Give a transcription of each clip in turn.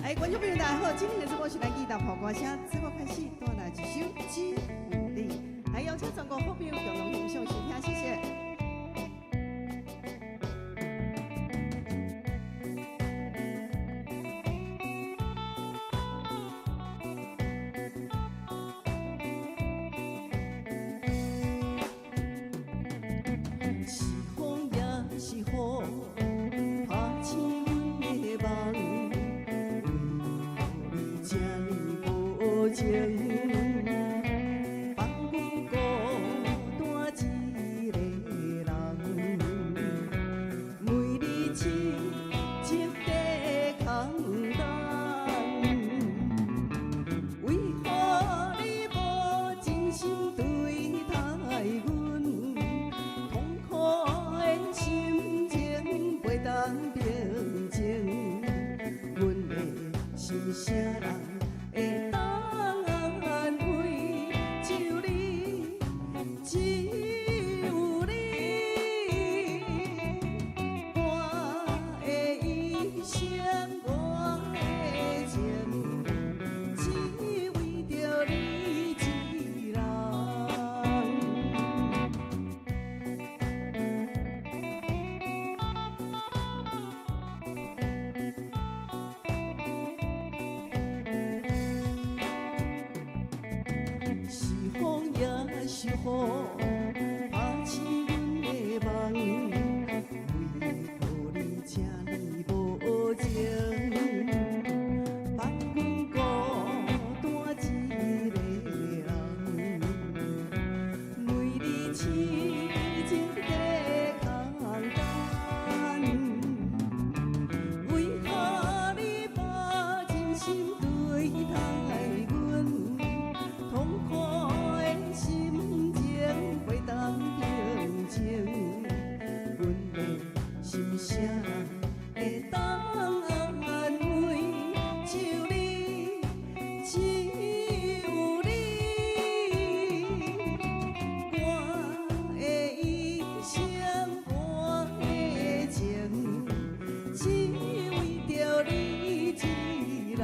哎，觀眾朋友大家好，今天的直播是咱義大破歌聲，直播開始，帶來一首《只有你》，來邀請全國好朋友共同欣賞收聽，謝謝。是風也是雨，拍醒阮的夢，為何你這呢無情？放阮孤單一个人，每日痴情在空等。為何你無真心對待阮？痛苦的心情袂當平靜，阮的心啥人會當安慰？只有你，只有你，我的一生，我的情，只為著你一人。是風也是雨，拍醒阮的夢，為何你這呢無情？放阮孤單一個人，每日痴情在空等。為何你無真心對待阮？痛苦的心情袂當平靜，阮的心啥人會當安慰？只有你，只有你，我的一生，我的情，只為著你一人。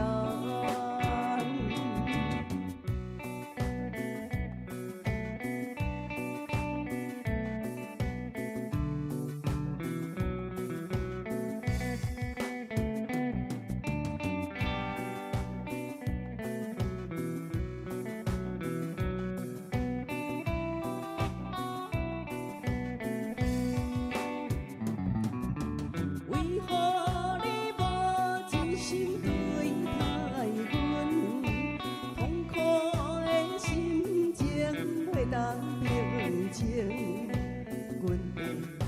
為何你無真心對待阮？痛苦的心情袂當平靜，阮的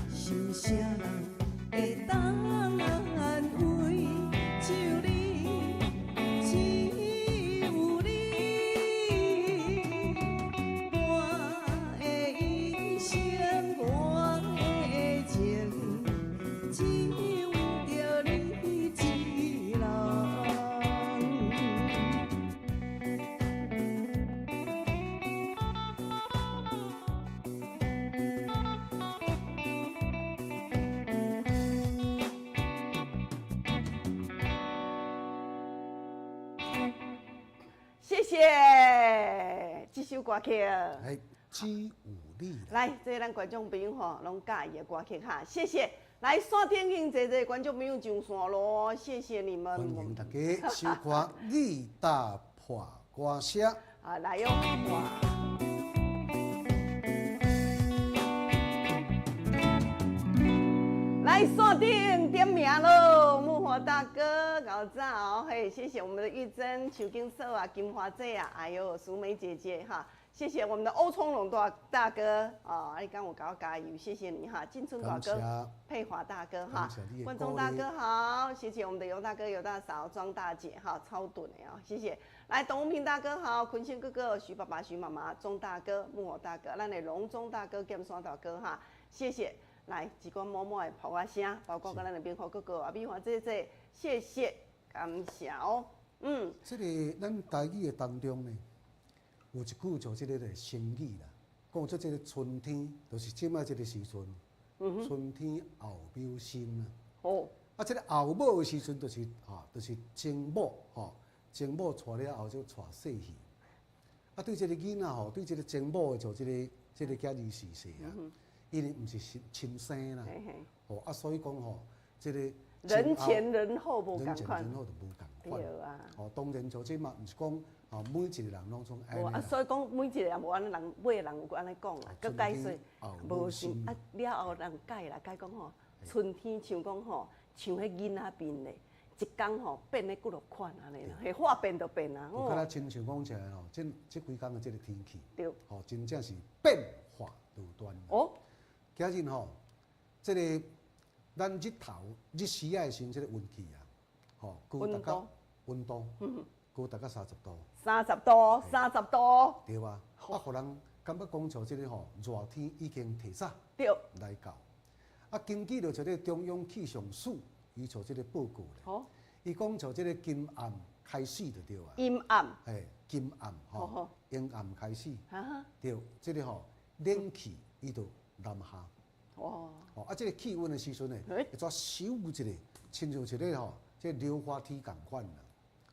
心啥人會當安慰？只有你，只有你，我的一生，我的情，只為著你一人。謝謝這首歌曲。來，只有你啦。來，這咱觀眾朋友吼，攏佮意的歌曲哈，謝謝。來，線頂已經濟濟觀眾朋友上線咯，謝謝你們。歡迎大家收看《義大破歌聲》。啊，來喲，哇！來線頂點名咯，木火大哥，𠢕早哦，嘿，謝謝我們的玉珍、邱金色啊、金華姐啊，哎呦，淑梅姐姐哈，謝謝我們的歐聰龍大大哥啊，你剛有共我加油，謝謝你哈，金春大哥、佩華大哥哈，冠中大哥好，謝謝我們的尤大哥、尤大嫂、莊大姐哈，超短的啊，謝謝。來，董文平大哥好，坤憲哥哥、徐爸爸、徐媽媽、鍾大哥、木火大哥，咱的龍中大哥、劍山大哥哈，謝謝。來，一寡滿滿的炮仔聲，包括咱的明和哥哥啊、美華姐姐，謝謝，感謝哦。嗯，這個咱台語的當中呢，有一句就這个成語啦，講出這個春天，就是這擺這個時陣，春天後秒心啦。哦，啊，這个後母的時陣就是吼，就是前母吼，前母娶了後就娶細戲。啊，對這个囡仔吼，對這个前母的就這个囝兒逝世啊，因為毋是親親生啦，吼啊，所以講吼，這个人前人後無仝款，人前人後就無仝款。對啊。吼，當然就這嘛，毋是講吼每一個人攏總按呢。啊，所以講每一個人無按呢，人每个人有按呢講啦，閣解說無是啊，了後人解啦，解講吼，春天像講吼，像彼囡仔面咧，一工吼變咧幾落款按呢啦，彼話變就變啊。有較若親像講起來吼，這幾工的這个天氣，吼，真正是變化多端。今日吼，這个咱日頭日時仔的時陣，這个溫氣啊，吼，高達到溫度，高達到三十度。三十度，三十度。對啊，啊，予人感覺講像這个吼熱天已經提早來到。啊，根據著這个中央氣象署伊做這个報告咧，伊講像這个金暗開始就對啊。陰暗。嘿，金暗吼，陰暗開始。對，這个吼冷氣伊就南下。啊，這个氣溫的時陣呢，會怎收一下，親像一个吼，這個溜滑梯仝款啦，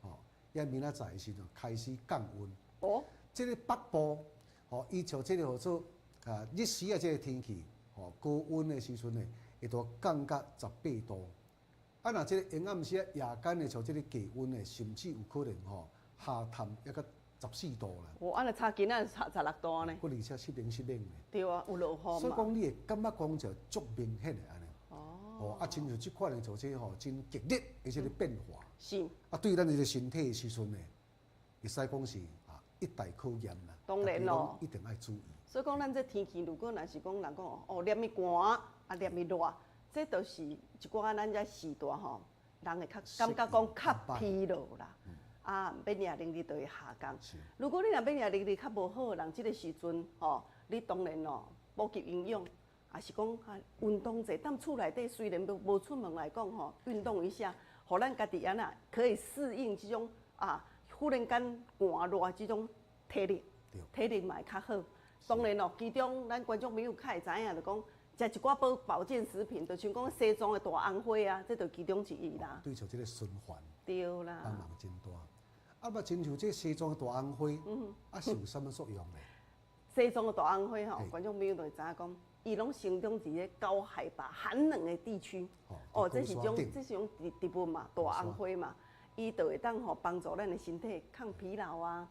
吼，也明仔載的時陣開始降溫。這个北部，吼，伊像這個號做啊，日時啊，這个天氣，吼，高溫的時陣呢，會都降到18度。啊，若這个下暗時啊，夜間的像這个低溫的，甚至有可能吼下探抑閣14度啦。哦，按呢差今仔差16度呢。閣而且濕冷濕冷的。對啊，有落雨嘛。所以講，你會感覺講就足明顯的按呢。哦。啊，親像這款的做這吼真劇烈的這个變化。啊，對咱這个身體的時陣呢，會使講是啊一大考驗啦。當然咯。一定愛注意。所以講，咱這天氣如果若是講人講哦，連伊寒啊，連伊熱，這都是一寡咱這時代吼，人會較感覺講較疲勞啦。啊，免疫能力就會下降。如果你若免疫能力較無好的人，這个時陣吼，你當然哦，補給營養，也是講啊運動者，踮厝內底雖然無出門來講吼，運動一下，予咱家己按怎可以適應這種啊，忽然間寒熱這種體力，體力嘛會較好。當然咯，其中咱觀眾朋友較會知影，就講食一寡保健食品，就像講西藏的大紅花啊，這就其中之一啦。對，像這个循環，對啦，幫忙真大。啊，嘛親像這西藏的大紅花，啊是有啥物作用咧？西藏的大紅花吼，觀眾朋友就會知影講，伊攏生長佇咧高海拔寒冷的地區。哦，這是種植物嘛，大紅花嘛，伊就會當吼幫助咱的身體抗疲勞啊，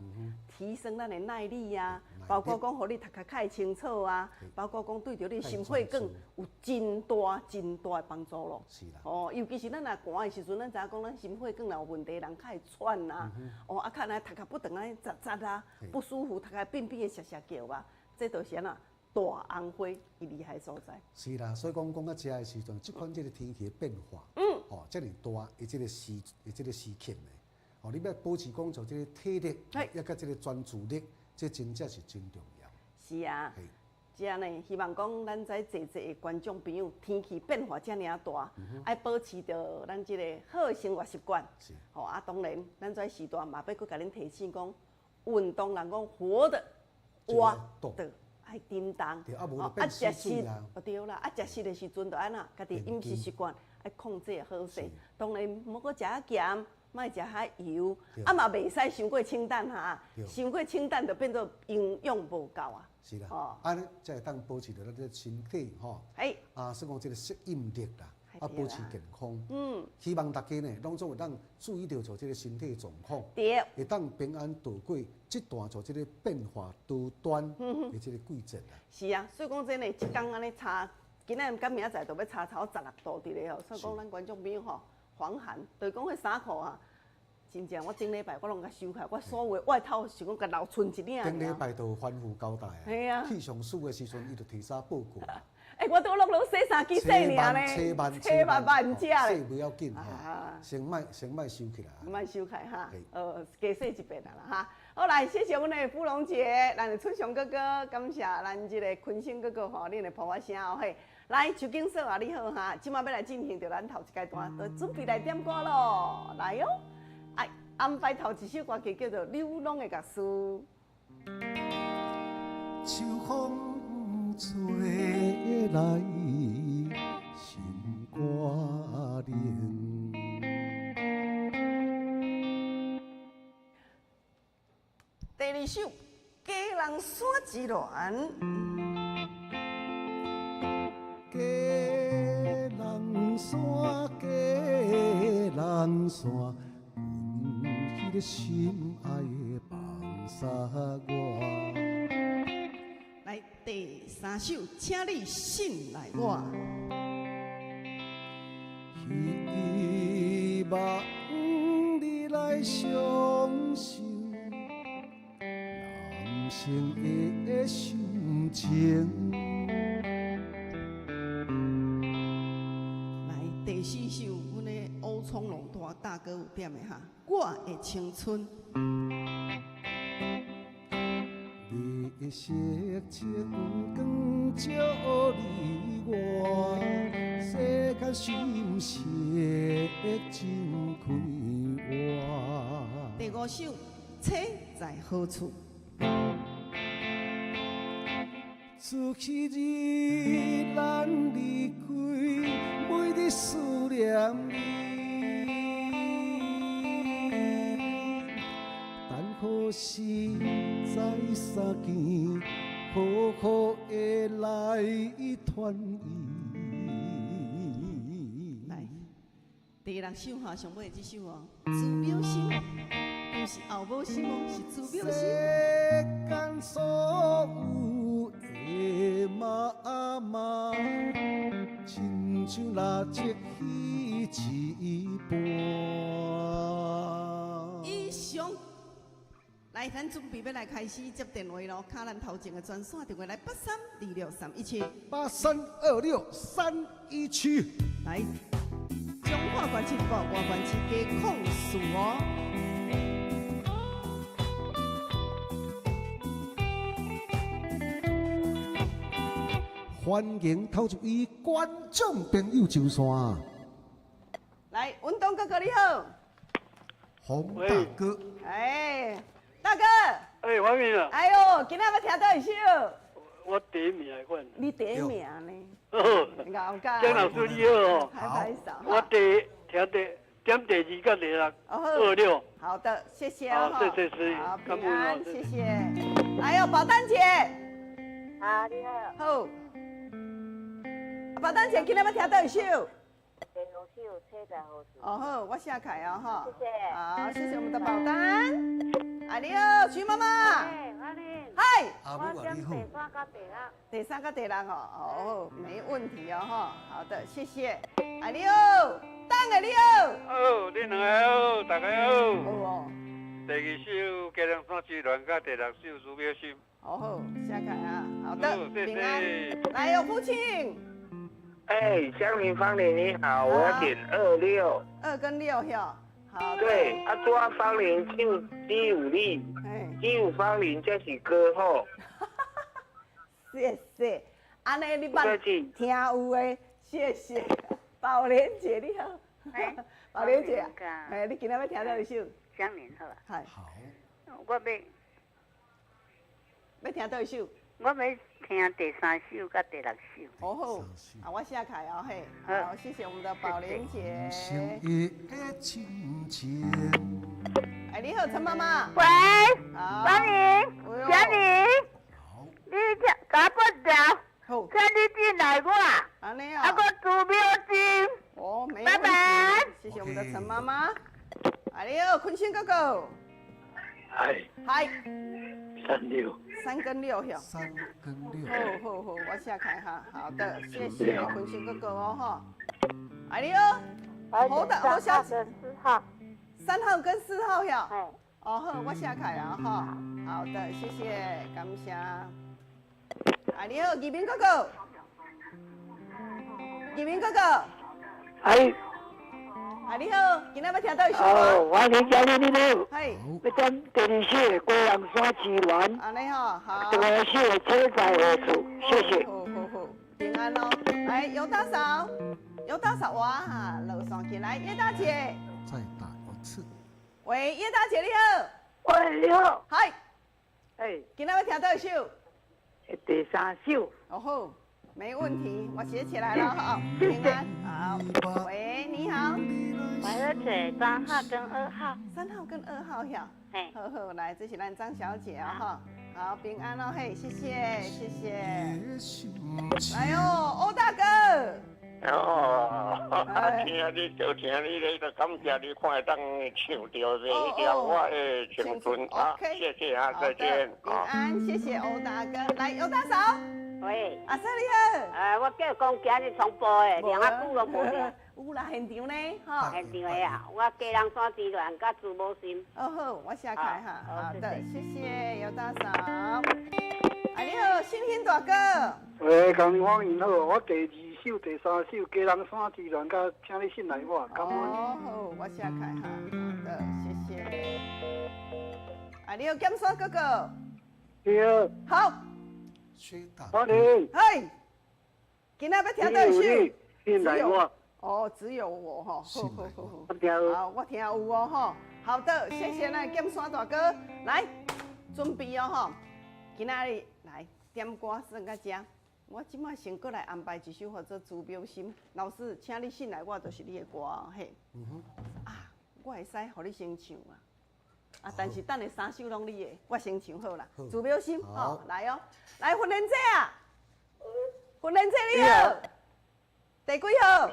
提升咱的耐力啊，包括講予你讀較較會清楚啊，包括講對著你心血管有真大真大的幫助咯。是啦。哦，尤其是咱若寒的時陣，咱知影講咱心血管若有問題，人較會喘啊。哦，啊，較來讀較不斷按呢窒窒啊，不舒服，讀較變變的澀澀叫啊，這都是按怎大紅花伊厲害所在。是啦，所以講講到遮的時陣，這款這个天氣的變化，吼，遮爾大，伊這个時，伊這个時刻呢，吼，你欲保持講就這个體力，抑佮這个專注力，這真正是真重要。是啊，這呢，希望講咱在座座的觀眾朋友，天氣變化遮爾大，愛保持著咱這个好的生活習慣。吼啊，當然，咱這時段嘛欲閣共恁提醒講，運動人講活的活的。愛振動，啊，食食，對啦，啊，食食的時陣就按怎，家己飲食習慣愛控制好勢。當然，毋好閣食較鹹，莫食較油，啊嘛袂使傷過清淡哈，傷過清淡就變做營養無夠啊。是啦，按呢才會當保持著咱這個身體吼，啊，算講這个適應力啦，啊，保持健康。希望大家呢，攏總會當注意著做這个身體狀況，會當平安度過這段做這个變化多端的這个季節啦。是啊，所以講真的，一工按呢差，今仔佮明仔載就欲差超16度佇咧吼，所以講咱觀眾朋友吼，防寒，就是講彼衫褲啊，真正我頂禮拜我攏共收起來，我所有的外套是講共留賰一領。頂禮拜就吩咐交代啊，氣象署的時陣，伊就提早報告。欸，我拄攏攏洗衫機洗爾呢，洗慢，洗慢慢食咧。洗袂要緊吼，先莫收起來。莫收起來哈，加洗一遍啊啦哈。好來，謝謝阮的芙蓉姐，咱的春雄哥哥，感謝咱這个坤生哥哥吼，恁的噗仔聲哦嘿。來，邱景嫂啊，你好哈，這馬欲來進行著咱頭一階段，就準備來點歌咯，來喲。哎，安排頭一首歌曲叫做《流浪的樂事》。秋風吹來，心肝冷。山之戀》。佳人山，佳人山，阮彼个心爱的放杀我。來，第三首，請你信賴我。希望你來相信，男性的心情。來，第四首，阮的歐聰龍大大哥有點的哈，我的青春。你的色情光照你我，世間心事真快活。第五首，車在何處？自彼日咱離開，每日思念你。等何時再相見，好好的來團圓。來，第六首哈，上尾這首哦，朱妙心，毋是後母心哦，是朱妙心。世間所有的媽媽，親像蠟燭彼一般。以上，來，咱準備欲來開始接電話囉，敲咱頭前的專線電話來8326317，8326317。來，彰化縣市報外縣市加04哦。歡迎頭一位觀眾朋友上線。來，文東哥哥你好。洪大哥。哎，大哥。哎，黃明啊。哎喲，今仔欲聽佗一首？我第一名來款。你第一名呢？哦。江老師你好哦。拍拍手。我第聽第點第二佮第六。二六。好的，謝謝哦。好，謝謝謝。好，平安，謝謝。哎喲，寶丹姐。啊，你好。好。寶丹姐，今仔欲聽佗一首？第五首，車在何處？哦好，我寫起來哦哈。謝謝。好，謝謝我們的寶丹。哎，你好，徐媽媽。哎，阿玲。嗨。阿母啊，你好。第三佮第六。第三佮第六哦，哦，沒問題哦哈。好的，謝謝。哎，你好，等下你好。好，你兩个好，大家好。好哦。第二首《佳人山之戀》佮第六首《朱妙心》。好好，寫起來啊。好的，平安。來，有父親。哎，江林芳玲你好，我要點二六。二跟六哟，好。對，啊，拄仔芳玲唱只有你，只有芳玲才是歌吼。謝謝，按呢你捌聽有的，謝謝。寶蓮姐你好，寶蓮姐，哎，你今仔欲聽佗一首？江林好啊。係。好。我欲。欲聽佗一首？我欲聽第三首佮第六首。哦好，啊我寫起來哦嘿，好，謝謝我們的寶蓮姐。哎，你好，陳媽媽。喂，芳玲，小玲，你聽，搞不掉，請你進來我。按呢啊。啊，閣朱妙珍。哦，沒問題。拜拜。謝謝我們的陳媽媽。哎，你好，坤星哥哥。嗨。嗨。三六。三跟六哟。三跟六。好好好，我寫開哈。好的，謝謝坤星哥哥哦哈。哎，你好。好的，好小姐。四號。三號跟四號哟。哦好，我寫開啊哈。好的，謝謝，感謝。哎，你好，義明哥哥。義明哥哥。哎。啊，你好，今仔欲聽佗一首？哦，歡迎嘉玲你好。嘿。欲點第二首的《佳人山之戀》。按呢吼，好。第五首的《車在何處》，謝謝。好好好，平安哦。來，尤大嫂，尤大嫂哇，樓上進來，葉大姐。再打一次。喂，葉大姐你好。喂，你好。嗨。哎。今仔欲聽佗一首？第三首。哦好，沒問題，我寫起來了哈。平安。好。喂，你好。我要找三號跟二號。三號跟二號呀。嘿。好好，來，這是咱張小姐啊哈。好，平安哦，嘿，謝謝，謝謝。來哦，歐大哥。哦，聽你就聽你咧，就感謝你看會當唱著這一條我的青春啊！謝謝啊，再見。平安，謝謝歐大哥。來，尤大嫂。喂，阿嫂你好。我叫講今日重播的，兩仔久攏無聽。有啦，現場呢，吼。現場的啊，我家人山之戀佮朱某心。哦好，我寫開哈。好的，謝謝尤大嫂。啊你好，星星大哥。喂，江芳云好，我第二首、第三首《家人山之戀》佮請你信賴我，感恩。哦好，我寫開哈。好的，謝謝。啊你好，劍山哥哥。對。好。歡迎。嘿，今仔欲聽佗一首？信賴我。哦，只有我吼。好好好好。好，我聽有哦吼。好的，謝謝咱劍山大哥，來準備哦吼。今仔日來點歌算到這，我這擺先過來安排一首叫做《朱表心》。老師，請你信賴我，就是你的歌嘿。嗯哼。啊，我會使予你先唱啊。啊，但是等下三首攏你的，我先唱好啦。朱表心，吼，來哦，來訓練姐啊，訓練姐你好，第幾號？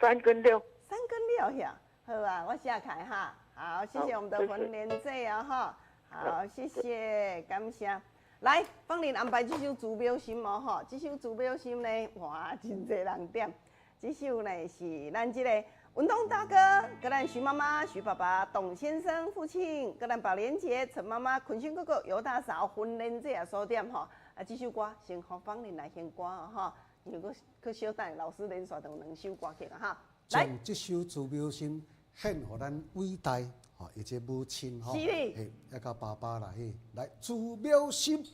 三跟六。三跟六呀，好啊，我寫開哈。好，謝謝我們的訓練姐啊哈。好，謝謝，感謝。來，芳玲安排這首《朱表心》哦，吼，這首《朱表心》呢，哇，真濟人點。這首呢是咱這個文東大哥，佮咱徐媽媽、徐爸爸、董先生父親，佮咱寶蓮姐、陳媽媽、坤生哥哥、尤大嫂、訓練姐啊所點吼。啊，這首歌先予芳玲來先歌哦，吼，因為閣小等老師連續就有兩首歌曲啊，哈。來，將這首《朱表心》獻予咱偉大吼，伊這母親吼，嘿，抑佮爸爸啦嘿，來，朱表心。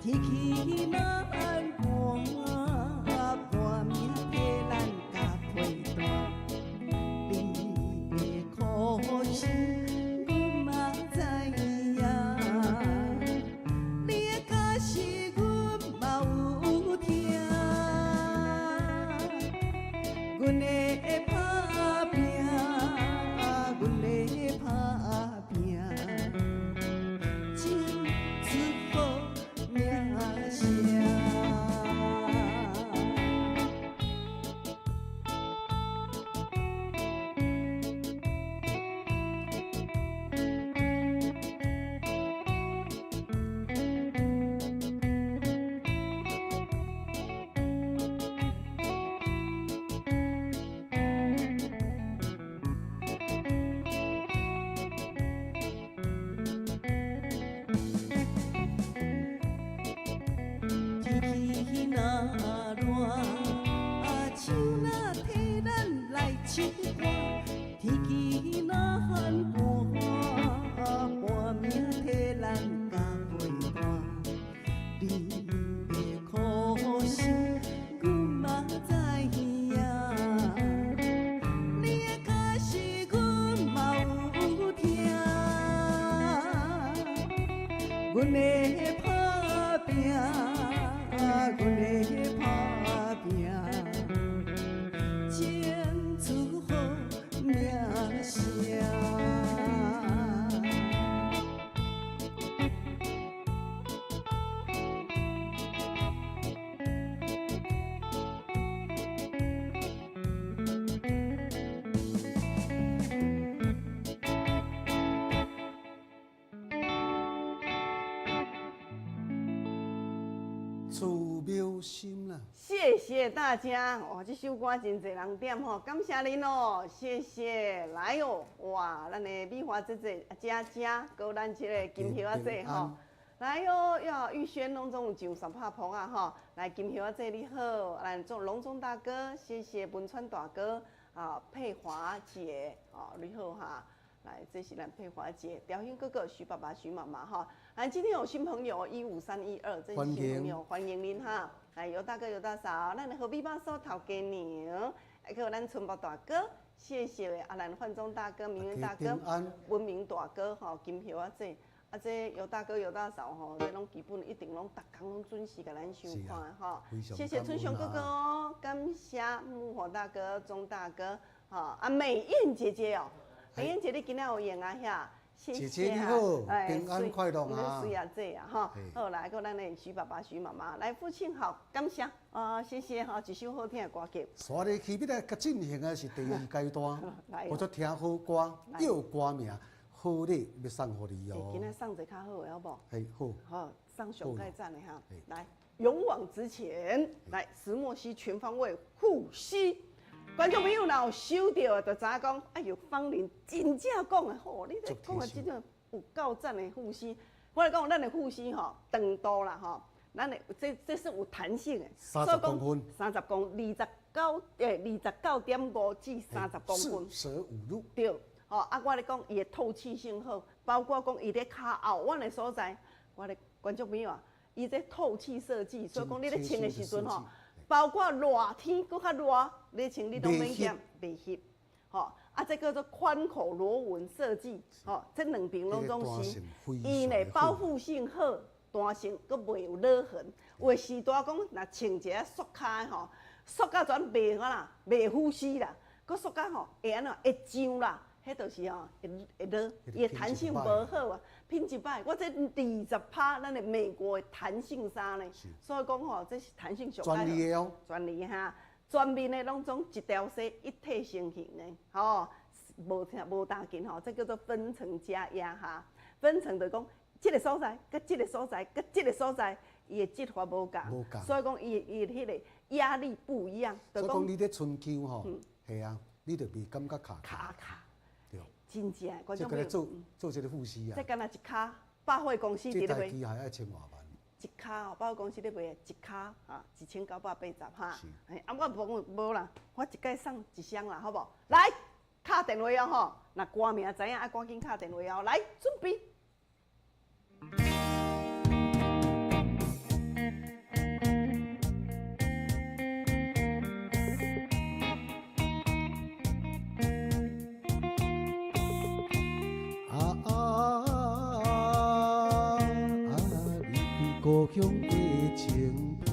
天氣若寒，半命替咱阮的打拼，阮的打拼，争取好名声。心啦，谢谢大家哦，这首歌真济人点吼，感谢恁哦，谢谢。来哦，哇，咱的美华姐姐、佳佳，阁咱这个金叶仔姐吼，来哦，呀，玉轩拢总有上十拍铺啊吼，来金叶仔姐你好，咱做龙总大哥，谢谢文川大哥啊，佩华姐哦，你好哈。来，这是咱佩华姐、雕兴哥哥、徐爸爸、徐妈妈哈。来，今天有新朋友15312，这是新朋友，欢迎您哈。来，尤大哥、尤大嫂，咱的何必巴说头家娘，还有咱春宝大哥，谢谢啊，咱焕忠大哥、明渊大哥、文明大哥吼，金叶仔姐，啊，这尤大哥、尤大嫂吼，这拢基本一定拢逐工拢准时共咱收看吼。谢谢春雄哥哥哦，感谢木火大哥、钟大哥，吼啊，美艳姐姐哦。美艳姐，你今仔有闲啊？遐，谢谢。姐姐你好，平安快乐啊！水啊，姐啊，吼，好来，阁咱的徐爸爸、徐妈妈来，父亲好，感谢啊，谢谢哈，一首好听的歌曲。煞落去，欲来佮进行的是第二阶段，我做听好歌，叫歌名，好礼欲送予你哦。今仔送一个较好的，好无？嘿，好。好，送上盖赞的哈，来，勇往直前，来，石墨烯全方位护膝。观众朋友若有收到，就知影讲，哎呦，芳玲真正讲的好，你咧讲的这种有够赞的护膝。我来讲，咱的护膝吼，长度啦吼，咱的这是有弹性的，30公分， 29.5至30公分，四舍五入。对，吼啊，我咧讲，伊的透气性好，包括讲伊咧跤后弯的所在，我咧观众朋友啊，伊这透气设计，所以讲你咧穿的时阵吼。包括热天阁较热，你穿你拢免惊，袂翕，吼啊，这叫做宽口螺纹设计，吼，这两边拢总是，伊呢包覆性好，弹性阁袂有勒痕。有的时段讲，若穿一下缩跤的吼，缩甲全袂啥啦，袂呼吸啦，阁缩甲吼会按怎会胀啦，彼就是吼会勒，伊的弹性无好啊。品质歹，我这20%咱的美国的弹性衫呢，所以讲吼，这是弹性上专利的哦，专利哈，全面的拢总一条丝一体成型的，吼，无听无打紧吼，这叫做分层加压哈，分层就讲这个所在，佮这个所在，佮这个所在，伊的折法无仝，所以讲伊的彼个压力不一样。所以讲你咧春秋吼，系啊，你就袂感觉卡卡卡。真正，这个做做这个护膝啊，这敢若一跤百货公司伫咧卖。这台机还爱千外万。一跤哦，百货公司咧卖一跤啊，1980哈。哎，啊，我无无啦，我一摆送一箱啦，好无？来，敲电话哦吼，若歌名知影，爱赶紧敲电话哦。来，准备。故乡的情伴，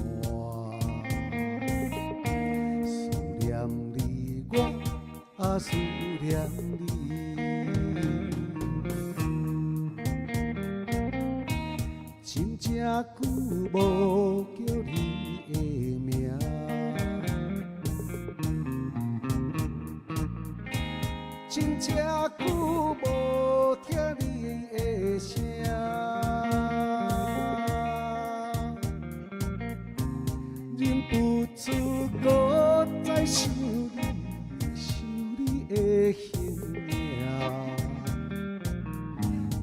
思念你，我啊思念你。真正久无叫你的名，真正久无听你的声。忍不住阁再想你，想你的形影，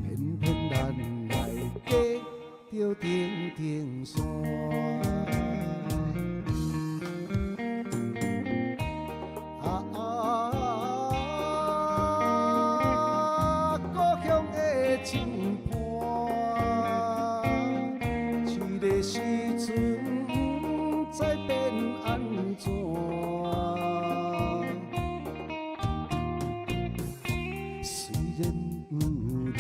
偏偏咱来隔著重重山。啊，故乡的情伴，这个时阵。不知变按怎？虽然有你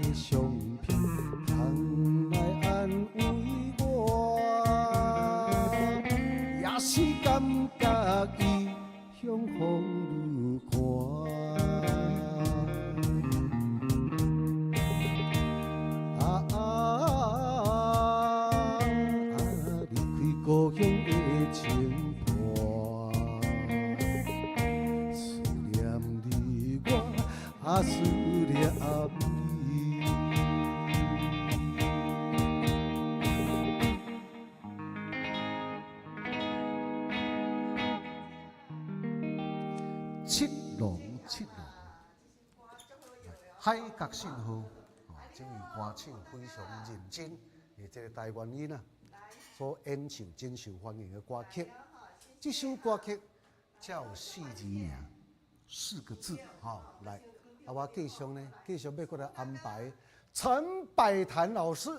的相片通龍七龍，海角信號，哦，這位歌手非常認真，的這个台灣囡仔所演唱真受歡迎的歌曲。這首歌曲才有四字爾，四個字，吼，來，啊，我繼續呢，繼續欲閣來安排陳百潭老師，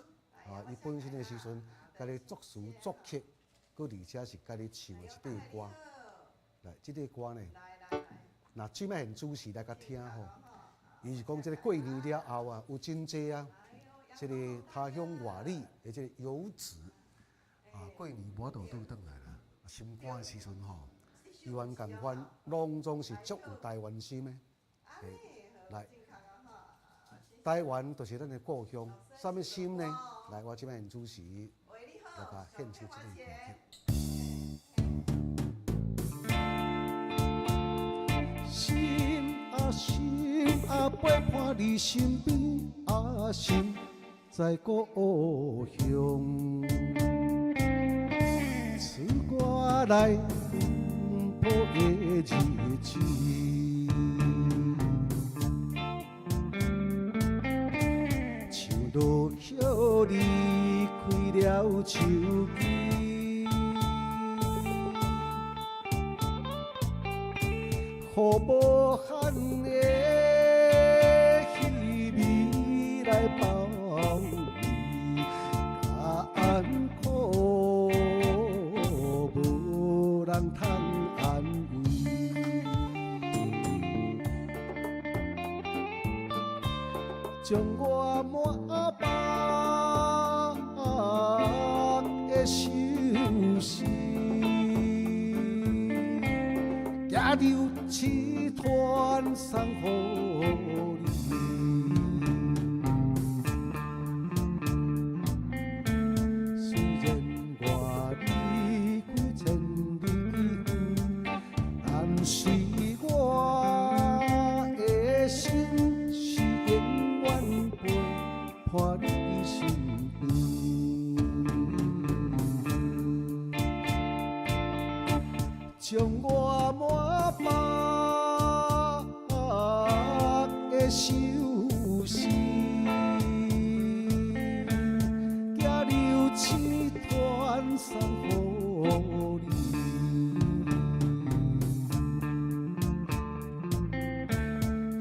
啊，伊本身的時陣，家己作詞作曲，閣而且是家己唱的一塊歌。來，這塊歌呢，若這擺現主持來共聽吼，伊是講這个過年了後啊，有真濟啊，這个他鄉外里的這个遊子啊，過年無法度倒轉來啦，心肝的時陣吼，伊原仝款，攏總是足有台灣心的。來，台灣就是咱的故鄉，啥物心呢？來，我這擺現主持來共獻唱這个歌曲。心啊心啊，陪伴你身邊啊，心在故鄉。賜我來抱的日子，像落叶离開了手機，予無限的彼味來包圍，艱苦無人通安慰，將我滿腹的相思，寄留刺團送予你。雖然我離開千里遠，但是我的心是永遠陪伴你身邊。將我滿腹的相思，寄留刺團送予你。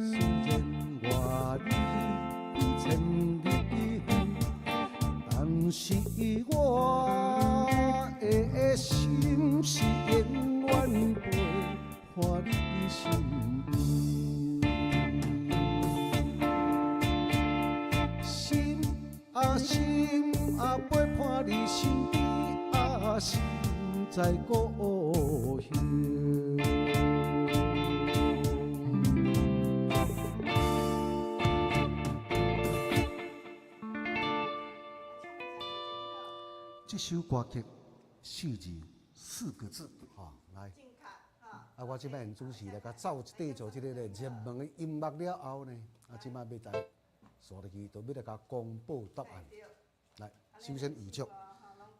雖然我離開千里遠，但是我的心是永遠陪伴你身邊。心啊心啊，陪伴你身邊啊，心在故鄉。這首歌曲四字四個字，哈，來，啊，我這擺用主持來共奏一塊做這个咧熱門的音樂了後呢，啊，這擺欲來紲落去，就欲來共公布答案。來，首先預祝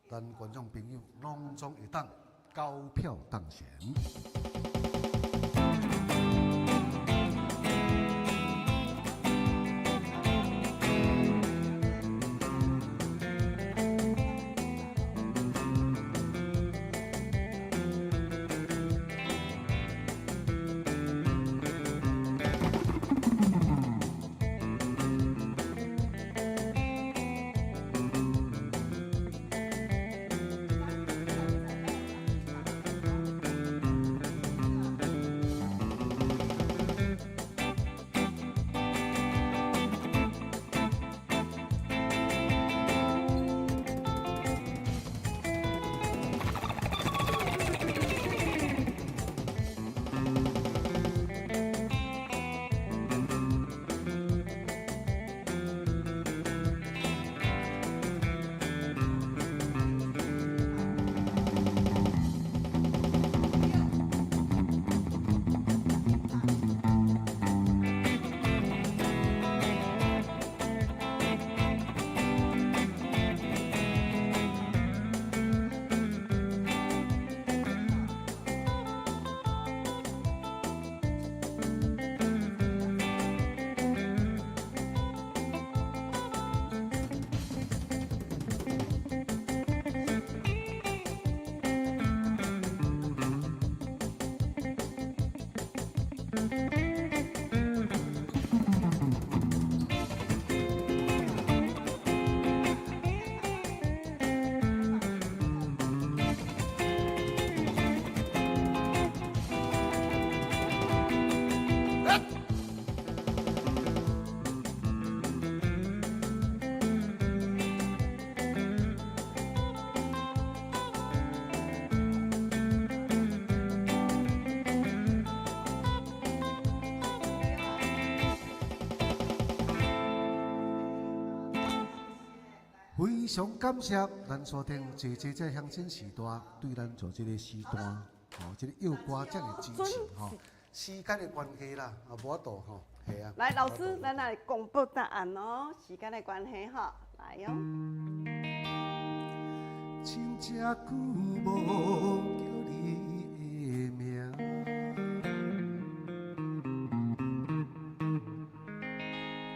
咱觀眾朋友攏總會當高票當選。非常感谢咱山顶济济这乡亲时代对咱做这个时段，吼，这个药歌遮尔支持吼。时间的关系啦，啊，无法度吼，系啊。来，老师，咱来公布答案哦。时间的关系吼，来哟。真正久无叫你的名，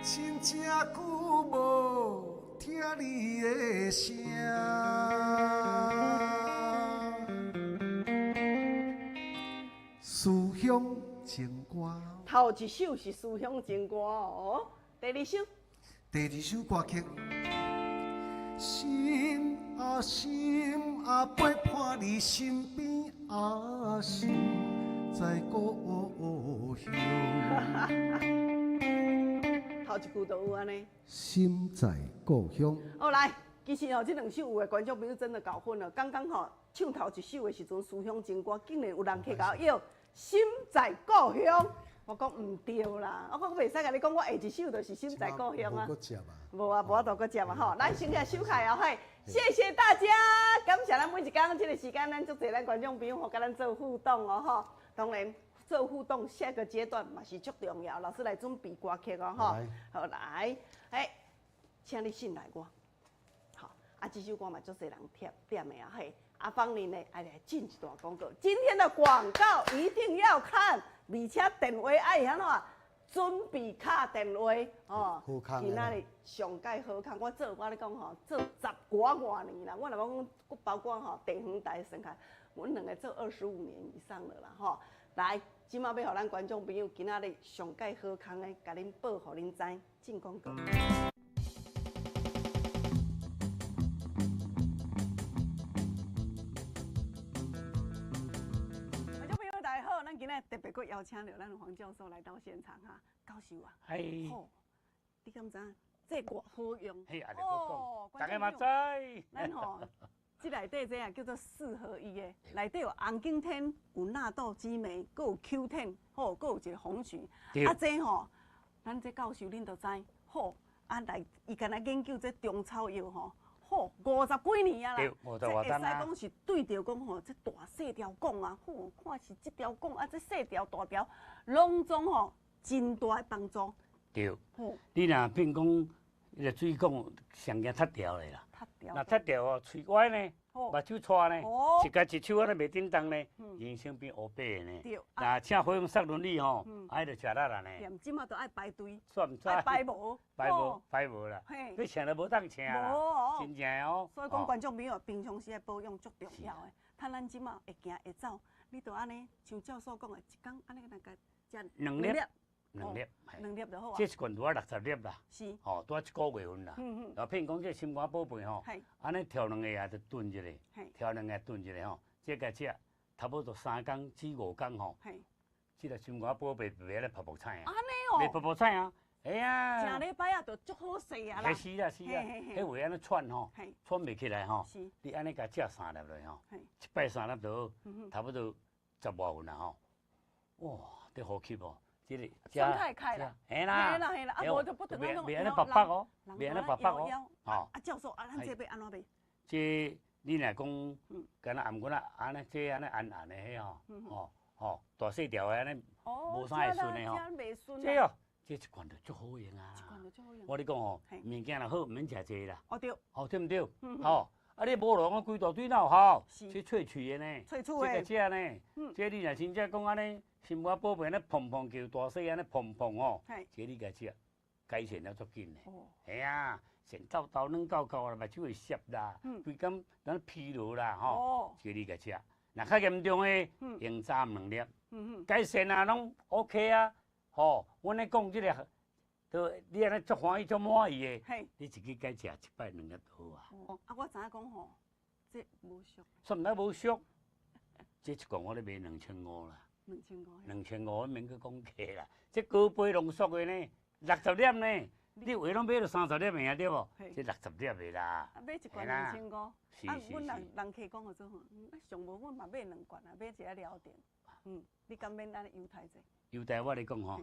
真正久无听你的声，思乡情歌。头一首是思乡情歌哦，第二首。第二首歌曲。心啊心啊，陪伴你身边啊，心在故乡。头一句就有按呢。心在故乡。哦，来，其实哦，这两首有的观众朋友真的搞混了。刚刚吼唱头一首的时阵，思乡情歌，竟然有人去共我心在故乡。我讲毋对啦，我讲袂使共你讲，我下一首就是心在故乡啊。无啊，无法度阁接啊吼。咱先来收起哦嘿，谢谢大家，感谢咱每一工这个时间，咱足济咱观众朋友吼，佮咱做互动哦吼。当然做互动，下个阶段嘛是足重要。老师来准备歌曲哦吼。好来，欸，请你信赖我。好，啊，这首歌嘛足济人贴点的啊嘿。阿芳玲呢，爱来进一段广告。今天的广告一定要看，而且电话爱按怎准备敲电话哦。今仔日上盖好康，我做我咧讲吼，做十外外年啦。我若讲，包括吼地方台算起来，阮两个做25年以上了啦吼。来，这马欲予咱观众朋友今仔日上盖好康的，共恁报予恁知，进广告。今日特别阁邀请著咱黄教授来到现场哈，教授啊，好，你敢知这偌好用？嘿，按呢阁讲，大家嘛知。咱吼，这内底这啊叫做4合1的，内底有红景天，有纳豆激酶，阁有 Q10，吼，阁有一个红曲。啊，这吼，咱这教授恁都知，好，啊来，伊敢若研究这中草药吼。吼，50几年啊啦，这会使讲是对著讲吼，这大细条讲啊，吼，看是这条讲啊，这细条大条，拢总吼真大的帮助。对，你若变讲，彼个水管上惊塌掉的啦，若塌掉哦，喙歪呢，目睭掣呢，一家一手按呢袂振动呢，人生变乌白的呢。对，若请火用杀轮椅吼，啊，就吃力啦呢。对，这马都爱排队，爱排无，排无，排无啦。你请都无当请啦，真正哦。所以讲，观众朋友平常时的保养足重要的。趁咱这马会行会走，你就按呢，像教授讲的，一工按呢来共食两粒。两粒，两粒就好啊。这一罐拄仔60粒啦，是，吼，拄仔一个月份啦。然后譬如讲这心肝宝贝吼，按呢调两个啊，就炖一下，调两个炖一下吼，这个食差不多3工至5工吼。这个心肝宝贝袂咧泡泡菜啊。按呢哦。袂泡泡菜啊，哎呀。食礼拜啊，就足好势啊啦。是啦是啦，彼话按呢喘吼，喘袂起来吼，你按呢共食3粒落吼，一摆3粒就好，差不多10外份啦吼。哇，这呼吸哦。喘较会开啦，嘿啦，嘿啦嘿啦，啊无就不等咱袂按呢白白哦，袂按呢白白哦，吼。啊教授，啊咱这欲按怎买？这你若讲，敢若頷骨仔按呢，这按呢按按的彼吼，吼吼大细条的按呢，无啥会顺的吼。这哦，这一罐就足好用啊。一罐就足好用。我咧讲吼，物件若好，毋免食济啦。哦对。哦对毋对？吼，啊你无落讲规大堆哪有效？这萃取的呢，萃取的。这个食呢，这你若真正讲按呢。心肝宝贝按呢砰砰叫，大细按呢砰砰吼，这你共食，改善了足紧的。嘿啊，神抖抖软厚厚啦，目睭会涩啦，规工咱疲劳啦吼，这你共食。若较严重的，用早暗2粒，改善啊拢 OK 啊，吼，阮咧讲这个，都你按呢足欢喜足满意的，你一支该食一摆2粒就好啊。啊，我知影讲吼，这无俗。算毋知无俗，这一罐我咧卖2500啦。2500， 2500免阁讲价啦。这高杯浓缩的呢，60粒呢，你话拢买著30粒尔对无？这60粒的啦。啊，买一罐2500。啊，阮人人客讲号做吼，上无阮嘛买2罐啊，买一个疗程。你敢免按呢优待者？优待我咧讲吼，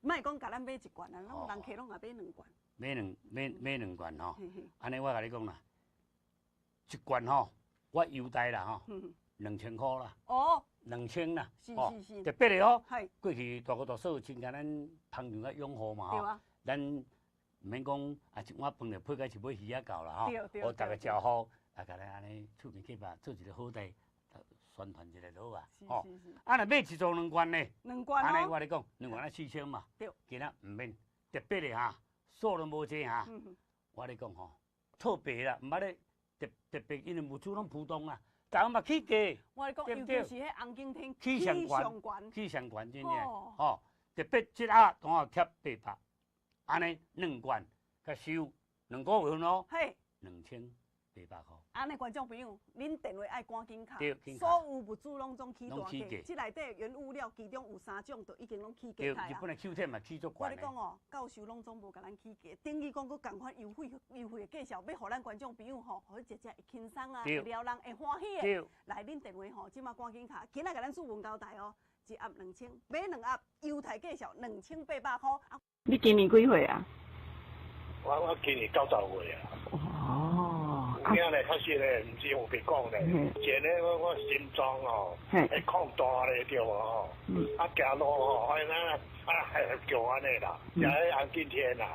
莫讲共咱买一罐啊，拢人客拢也买2罐。買兩罐吼，按呢我共你講啦，一罐吼，我優待啦吼，2000箍啦。哦。2000啦。是是是。特別的哦。過去大哥大嫂親像咱捧場佮擁護嘛吼。咱毋免講啊，一碗飯就配甲一尾魚仔夠啦吼。我逐家招呼，啊，共咱按呢厝邊隔壁做一個好代，宣傳一下就好啊。吼。啊，若買一組兩罐呢？兩罐。按呢我咧講，兩罐啊4000嘛。今仔毋免特別的哈。數都無濟哈，我咧講吼，特別啦，毋捌咧特特別，因為物資攏浮動啊，逐項嘛起價。我咧講，尤其是彼紅景天起上懸，起上懸真正，吼，特別這盒剛好貼800，按呢兩罐，共收兩個月份咯。嘿。2800箍。按呢，觀眾朋友，恁電話愛趕緊敲，所有物資攏總起大價，這內底原物料其中有三種，就已經攏起價啦。日本的秋天嘛起足懸。我咧講哦，教授攏總無共咱起價，等於講閣仝款優惠優惠的介紹，欲予咱觀眾朋友吼，予食食會輕鬆啊，會撩人會歡喜的。來，恁電話吼，這馬趕緊敲，今仔共咱主文交代哦，一盒2000，買兩盒優待介紹2800箍。你今年幾歲啊？我今年90歲啊。哦。有影咧，確實咧，毋是有白講咧。前咧，我心臟哦，會擴大咧，對無吼？啊，行路吼，安尼啊，係叫按呢啦，食彼紅景天啦。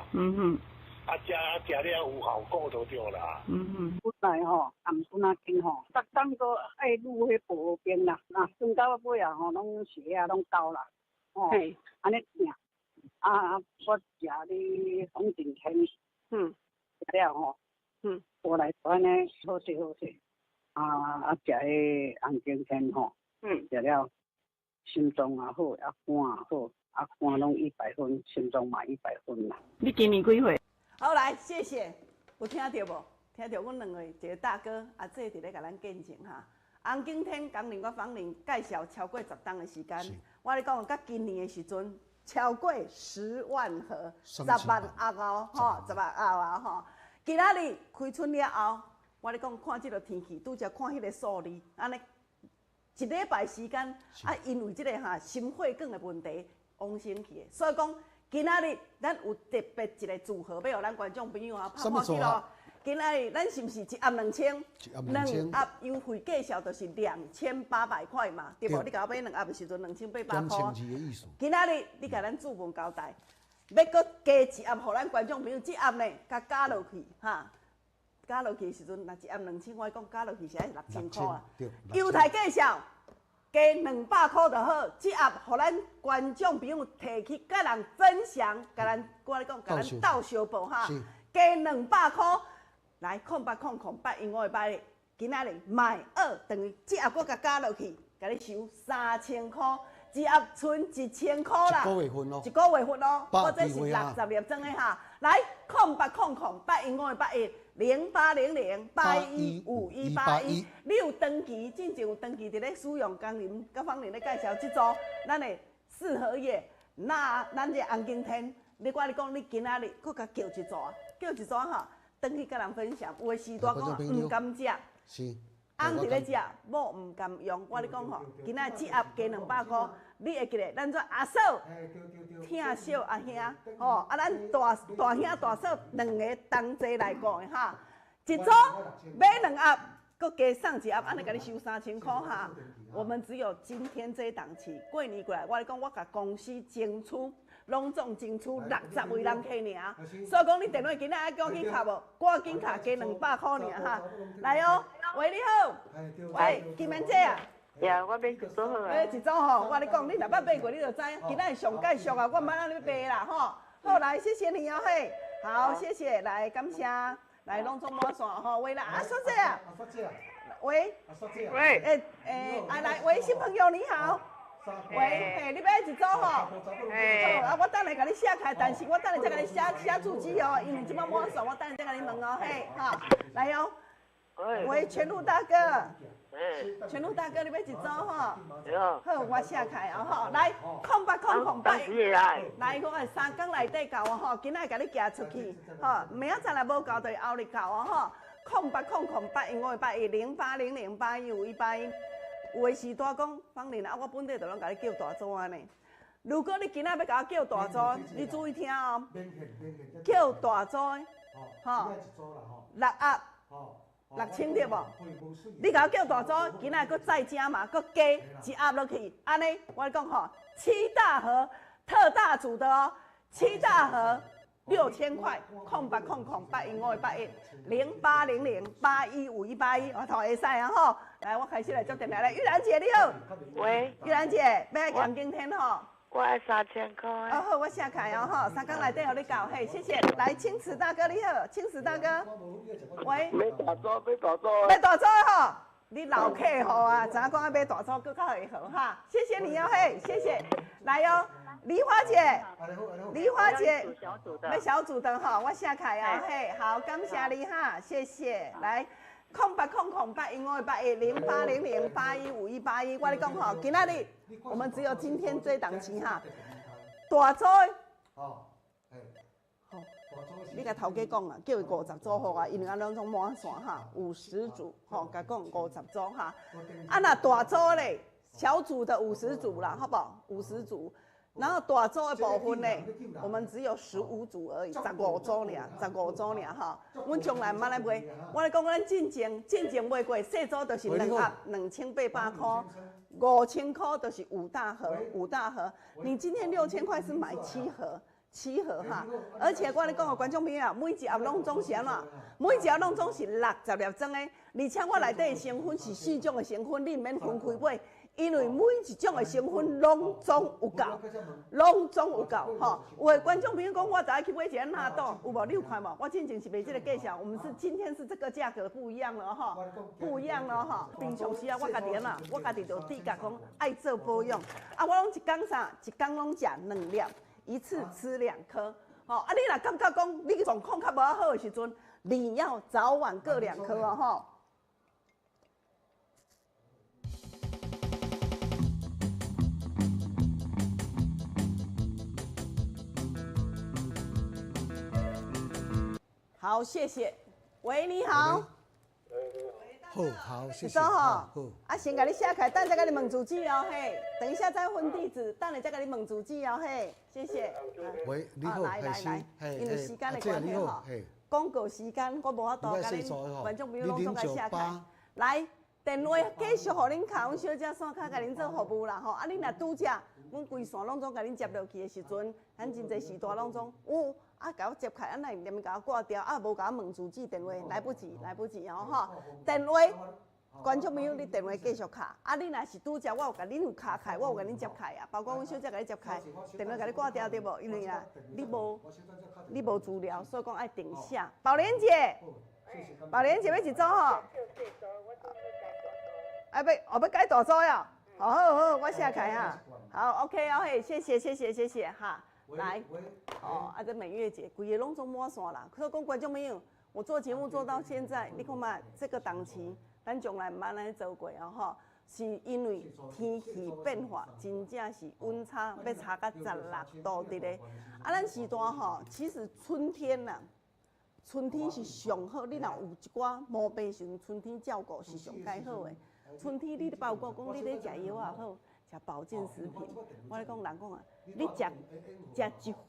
啊，食食了有效果就對啦。本來吼，暗陣仔間吼，逐工都愛擼彼薄冰啦，啊，算到尾啊吼，攏鞋啊攏勾啦，吼，按呢疼。啊，我食咧紅景天，食了吼。過來按呢好勢好勢，啊食彼紅景天吼，食了心臟也好，啊肝也好，啊肝攏100分，心臟嘛100分啦。你今年幾歲？好，來，謝謝。有聽著無？聽著阮兩位，一個大哥阿姐佇咧共咱見證哈。紅景天工人佮芳玲介紹超過10冬的時間，我咧講，佮今年的時陣超過10萬盒，10萬盒哦，吼，10萬盒啊，吼。今仔日開春了後，我咧講看這個天氣，拄則看彼個數字，按呢一禮拜時間，啊，因為這個哈心血管的問題往生去的，所以講今仔日咱有特別一個組合，欲予咱觀眾朋友啊拍看記錄。今仔日咱是毋是一盒2000？兩盒優惠介紹就是2800塊嘛，對無？你共我買兩盒的時陣2800箍。今仔日你共咱主文交代。欲閣加一盒，予咱觀眾朋友，這盒呢，共加落去，哈，加落去的時陣，若一盒2000，我講加落去是愛6000箍啊。優待介紹加200箍就好，這盒予咱觀眾朋友提去，佮人分享，共咱我咧講，共咱鬥相報哈，加200箍，來0800 815的8，今仔日買二等於這盒閣共加落去，共你收3000箍。一盒賰1000箍啦，一個月份咯，一個月份咯，我這是60粒裝的哈。來，0800 815 81 0800 815 181，你有長期，進前有長期佇咧使用工人佮芳玲咧介紹這組，咱的四合葉，那咱這紅景天，你我咧講，你今仔日閣共叫一組，叫一組哈，轉去佮人分享。有的時段講毋甘食，是，翁佇咧食，某毋甘用。我咧講吼，今仔日這盒加200箍。你會記得，咱做阿嫂，疼小阿兄，吼啊，咱大大兄大嫂兩个同齊來顧的哈。一組買兩盒，閣加送一盒，按呢共你收3000箍哈。我們只有今天這檔期，過年過來，我咧講，我共公司爭取，攏總爭取60位人客爾。所以講，你電話今仔愛趕緊敲無？趕緊敲，加200箍爾哈。來哦，喂，你好，喂，金蓮姐啊。呀，我買一組好啊。買一組吼，我咧講，你若捌買過，你就知。今仔日上介俗啊，我毋捌按呢賣啦吼。好，來，謝謝你哦嘿。好，謝謝，來感謝，來攏總滿線吼。喂啦，阿小姐啊。喂。喂。啊來，喂，新朋友你好。喂，嘿，你欲一組吼？好，啊，我等下共你寫開，但是我等下再共你寫寫住址哦，因為這擺滿線，我等下再共你問哦，嘿，好，來哦。喂，全路大哥。全路大哥，你欲一組吼？好，我寫開哦吼，來，0800 來，我3工內底到哦吼，今仔共你寄出去，吼，明仔載若無到，就後日到哦吼。0800 815 81 0800 815 181，有的時段講，芳玲啊，我本底就攏共你叫大組按呢。如果你今仔欲共我叫大组，你注意听哦。叫大组的，吼，六盒，6000对无？你共我叫大组，今仔阁再加嘛，阁加一盒落去，按呢，我讲吼，七大盒特大组的哦，七大盒6000块，0800081581，0800815181，我头会使啊吼。来，我开始来接电话来，玉兰姐你好。喂。玉兰姐，欲爱咸景天吼。我爱3000块。哦好，我写开哦吼，三工内底予你到，嘿，谢谢。来，青瓷大哥你好，青瓷大哥。喂。买大组，买大组。买大组吼，你老客户啊，知影讲爱买大组，阁较会好哈。谢谢你哦，嘿，谢谢。来哦，梨花姐，梨花姐，买小组的吼，我写开哦，嘿，好，感谢你哈，谢谢。来，0800081581，0800815181，我咧讲吼，今仔日我们只有今天这档期哈，大组的，好，你共头家讲啊，叫伊50组予我，因为按呢拢满线哈，50组吼，共讲50组哈，啊若大组咧，小组的50组啦，好不好？50组。然后大组的部分呢，我们只有15组而已，15组尔，15组尔哈。阮从来毋捌咧卖，我咧讲，咱进前卖过，细组就是两盒2800块，5000块就是5大盒，5大盒。你今天6000块是买7盒，7盒哈。而且我咧讲，观众朋友，每一盒拢总是按怎？每一盒拢总是60粒装的，而且我内底的成分是4种的成分，你毋免分开买。因为每一种的成分拢总有够，拢总有够吼。有的观众朋友讲，我就爱去买一个纳豆，有无？你有看无？我之前是卖这个价钱，我们是今天是这个价格不一样了哈，不一样了哈。平常时啊，我家己啦，我家己就自觉讲爱做保养，啊，我拢一工啥，一工拢食2粒，一次吃2颗。吼，啊，你若感觉讲你状况较无好的时阵，你要早晚各2颗哦吼。好，谢谢。喂，你好。好，好，谢谢。好，好。啊，先共你写开，等下再共你问住址哦，嘿。等一下再分地址，等下再共你问住址哦，嘿。谢谢。喂，你好，来来来，因为时间的关系吼，广告时间我无法度共恁观众朋友拢总共写开。来，电话继续予恁敲，阮小姐线卡共恁做服务啦吼。啊，恁若拄则，阮规线拢总共恁接落去的时阵，咱真济时段拢总有。啊，共我接开，啊，哪会连共我挂掉？啊，无共我问住址电话，来不及，来不及哦，吼！电话，观众朋友，你电话继续敲。啊，你若是拄则，我有共恁有敲开，我有共恁接开啊，包括阮小姐共你接开，电话共你挂掉对无？因为啊，你无资料，所以讲爱定写。宝莲姐，宝莲姐欲一组吼？啊，欲，欲改大组呀？好好好，我写开哈。好，OK 哦，嘿，谢谢，谢谢，谢谢哈。来，哦，啊，这美月姐，规个拢总满线啦。所以讲观众朋友，我做节目做到现在，你看嘛，这个档期，咱从来毋捌按呢做过哦，吼，是因为天气变化，真正是温差欲差到16度伫咧。啊，咱时段吼，其实春天呐，春天是上好，你若有一寡毛病时阵，春天照顾是上盖好的。春天你包括讲你咧食药也好，食保健食品，我咧讲人讲啊，你食1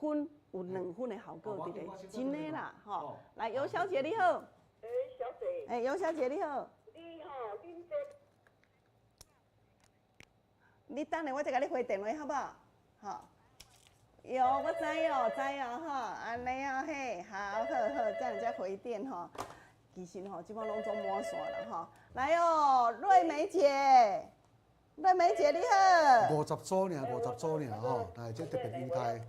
分有2分的效果伫咧，真的啦，吼。来，尤小姐你好。欸，小姐。欸，尤小姐你好。你好，恁这。你等下我再共你回电话好不好？好。有，我知哦，知哦，吼，按呢哦嘿，好，好好，这样再回电吼。其实吼，这摆拢总满线了吼。来哦，瑞梅姐。瑞梅姐你好。50组尔，50组尔吼，来，这特别优待。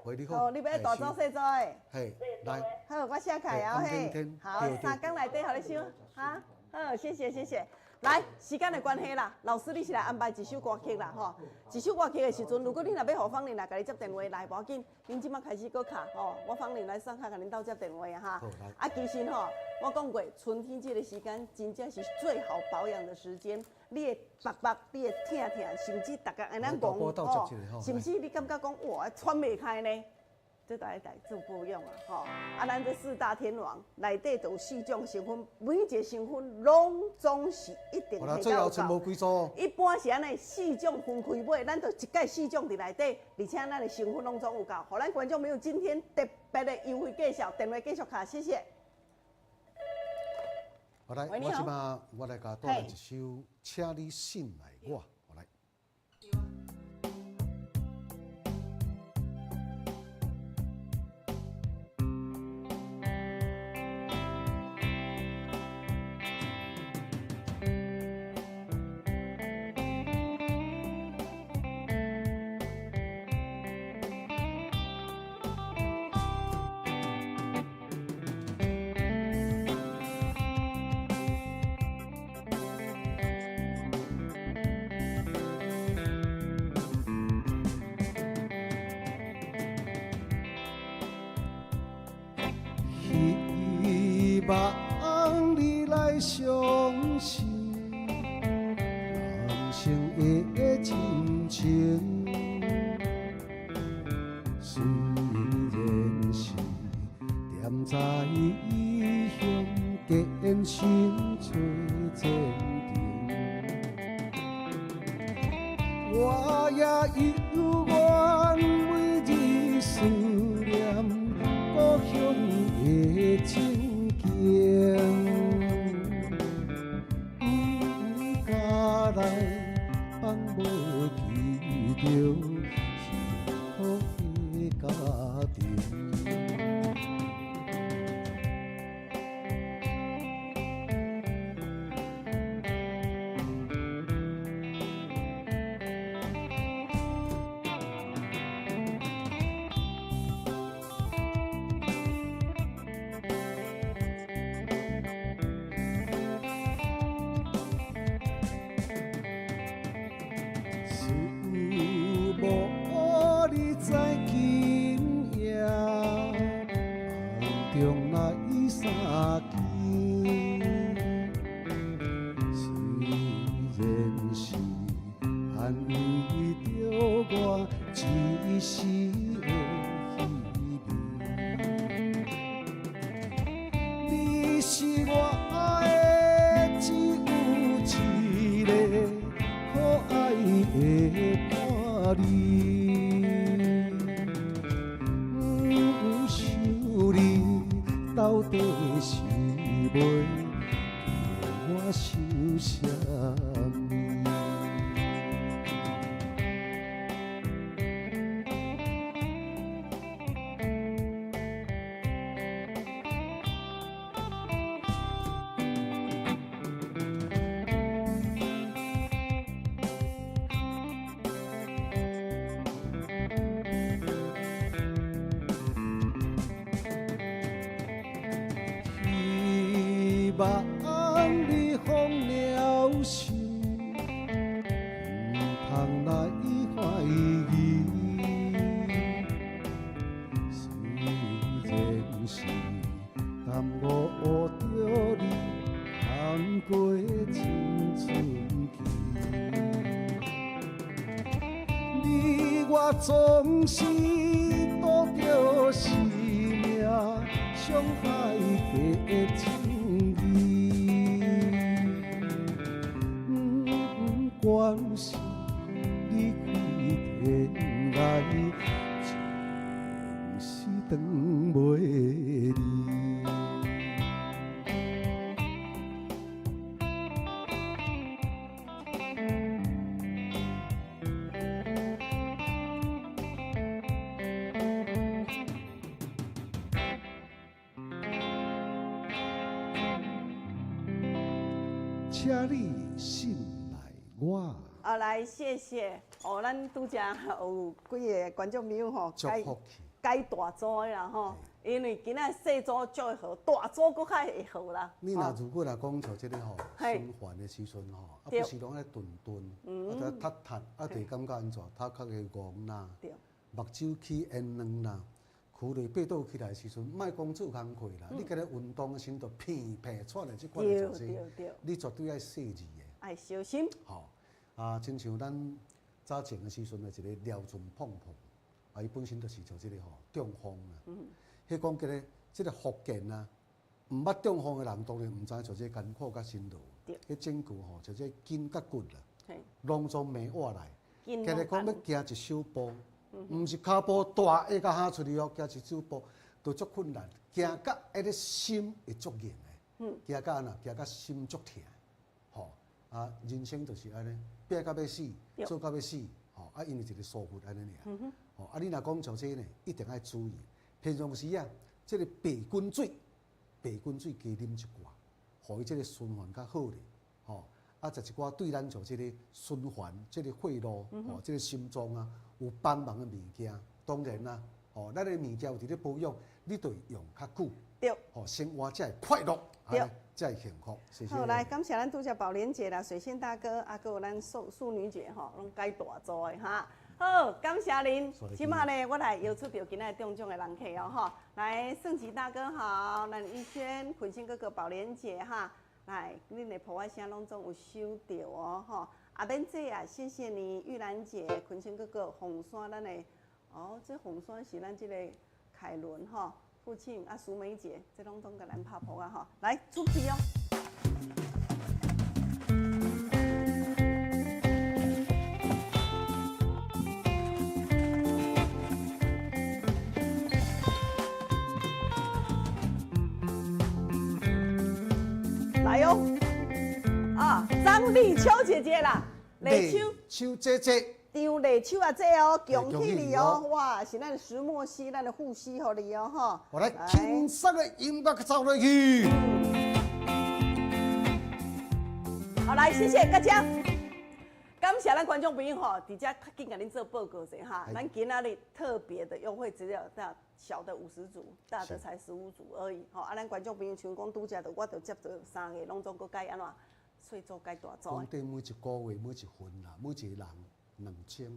喂，你好。哦，你欲大组细组的？嘿，来。好，我写开哦，嘿。好，三工内底予你收，哈，好，谢谢，谢谢。来，时间的关系啦，老师你是来安排一首歌曲啦，吼。一首歌曲的时阵，如果你若欲予芳玲来共你接电话来，无要紧，恁这摆开始阁敲吼，我芳玲来上卡共恁斗接电话哈。啊，其实吼，我讲过，春天这个时间真正是最好保养的时间。你会白白，你会疼疼，甚至逐家按呢讲吼，甚至你感觉讲哇，喘袂开呢？这都爱来做保养啊，吼！啊，咱这四大天王内底就有四种成分，每一个成分拢总是一定。好啦，最后剩无几组。一般是按呢四种分开买，咱就一概四种伫内底，而且咱的成分拢总有够。予咱观众朋友今天特别的优惠介绍，电话继续卡，谢谢。好来，我这马我来共带来一首，请你信赖我。希望你来相信人生的真情，虽然是踮在异乡艰辛找前程，我也犹原每日思念故乡的情景，不敢来放无记著幸福的家庭。到底是欲叫我想啥物？希望你放了心，毋通来怀疑。虽然是耽误著你空过青春期，你我总是拄著生命上歹的情义，不管是你开天涯，情是断袂离。请你信赖我。啊，来，谢谢。哦，咱拄才有几个观众朋友吼，改改大组的啦吼，因为今仔细组足会好，大组阁较会好啦。你若如果来讲像这个吼，循环的时阵吼，啊不是拢爱顿顿，啊就踢踢，啊就感觉按怎，头壳会戆啦，目睭起烟卵啦，躯内爬倒起来的时阵，莫讲做工课啦，你今日运动的时阵就片片喘的这款的状势，你绝对爱细腻的，爱小心。吼，啊，亲像咱早前的时阵的一个廖俊碰碰，啊，伊本身就是像這个吼中風啦。彼講起咧，這个福建啊，毋捌中風的人當然毋知像這個艱苦佮辛勞。彼整句吼，像這筋佮骨啦，攏總麻活來。今日講欲行一小步，毋是跤步大會甲哈出去哦，行一小步都足困難，行甲彼个心會足硬的，行甲按怎，行甲心足疼，吼啊，人生就是按呢，拼甲欲死，做甲欲死，吼啊，因為一个疏忽按呢爾，吼啊，你若講像這呢，一定愛注意。平常時啊，這个白滾水，白滾水加啉一寡，予伊這个循環較好咧，吼。啊，食一寡對咱像這个循環、這个血路、吼，這个心臟啊，有幫忙的物件。當然啦，吼，咱的物件有佇咧保養，你就會用較久，對，吼，生活才會快樂，對，才會幸福。謝謝。好，來感謝咱拄才寶蓮姐啦，水仙大哥，啊，閣有咱素素女姐吼，攏解大組的哈。好，感謝恁。這馬呢，我來邀出著今仔中獎的人客哦，吼。來，盛吉大哥好，咱逸軒、坤星哥哥、寶蓮姐哈。來，恁的噗仔聲攏總有收著哦，吼！阿免姐啊，謝謝你，玉蘭姐、坤星哥哥、鳳山咱的，哦，這鳳山是咱這个凱倫吼，父親啊，淑梅姐，這攏總共咱拍噗仔吼，來出去哦。來哦，啊，張麗秋姐姐啦，麗秋，秋姐姐，張麗秋阿姐哦，恭喜你哦，哇，是咱石墨烯，咱的護膝予你哦，吼。我來輕鬆的音樂走落去。好，來，謝謝大家。感謝咱觀眾朋友吼，佇遮較緊共恁做報告者哈。咱今仔日特別的優惠，只有大小的50組，大的才15組而已。吼，啊，咱觀眾朋友像講拄才，我就接著三個，攏總閣改按怎？細組改大組。講對每一個月、每一份啦，每一個人2000，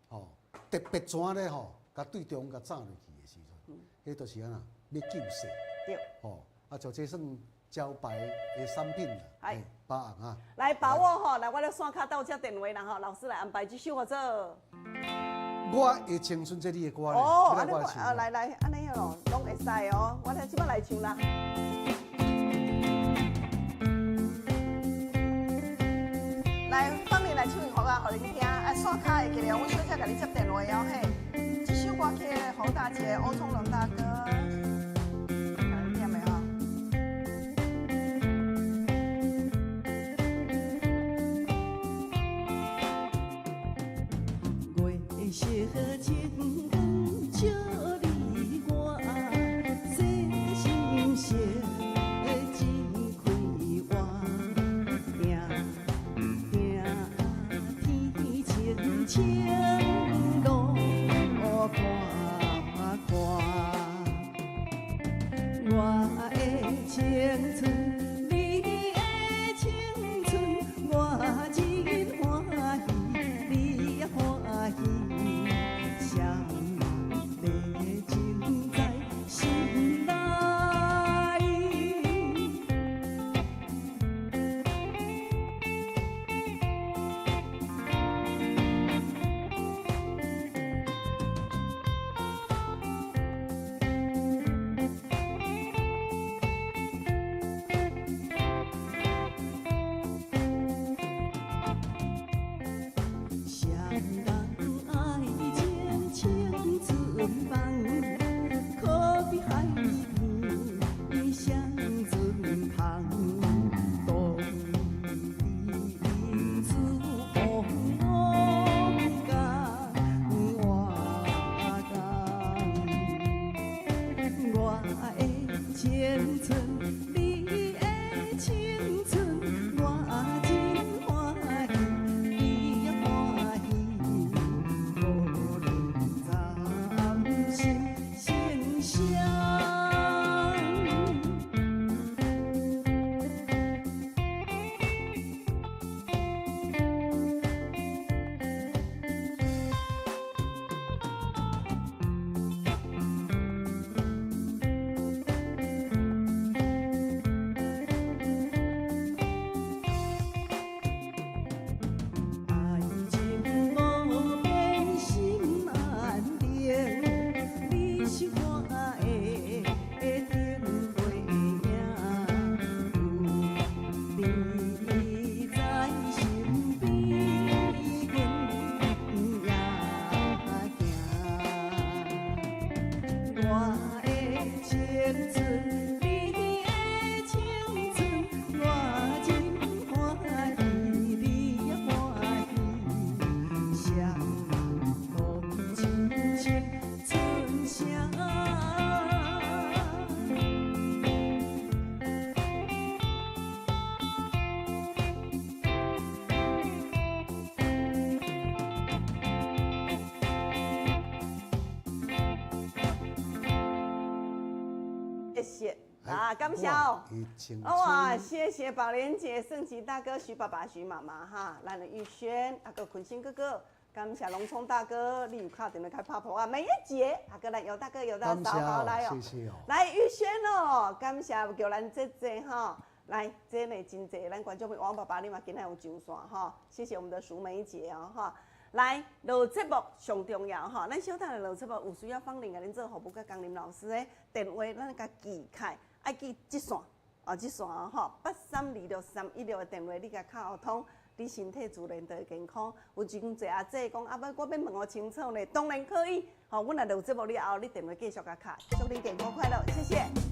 吼，特別怎咧吼？共對中共炸落去的時陣，彼就是按怎？欲救世。對。吼，啊，就這算招牌的產品啦，係，把握啊！來把握吼，來我咧線卡到這電話啦吼，老師來安排這首合做。我的青春這你的歌咧，哦，按呢啊，來來，按呢咯，攏會使哦，我來這擺來唱啦。來，放你來唱一首啊，予恁聽。啊，線卡會記得，阮小姐共你接電話哦，嘿。這首歌曲侯大姐、歐聰龍大哥。月色清光照你我，细心说真快活，定定天青青路宽宽，我的青春，你的青春，我真歡喜，你也歡喜。謝啊，感謝哦。哇，謝謝寶蓮姐、盛吉大哥、徐爸爸、徐媽媽哈，咱的玉軒啊閣坤興哥哥，感謝龍聰大哥，你有敲電話開拍婆啊，美姐，啊閣來尤大哥、尤大嫂好來哦，謝謝哦。來玉軒哦，感謝叫咱姐姐哈，來這呢真濟，咱觀眾朋友王爸爸你嘛今仔有上線哈，謝謝我們的淑梅姐哦哈。來，落節目上重要吼，咱小等下落節目有需要芳玲共恁做服務，佮江林老師的電話，咱共記開，愛記這線哦，這線吼，8326316的電話，你共敲通，你身體自然就會健康。有真濟阿姐講，啊，欲我欲問予清楚呢，當然可以。吼，阮若落節目了後，你電話繼續共敲，祝恁健康快樂，謝謝。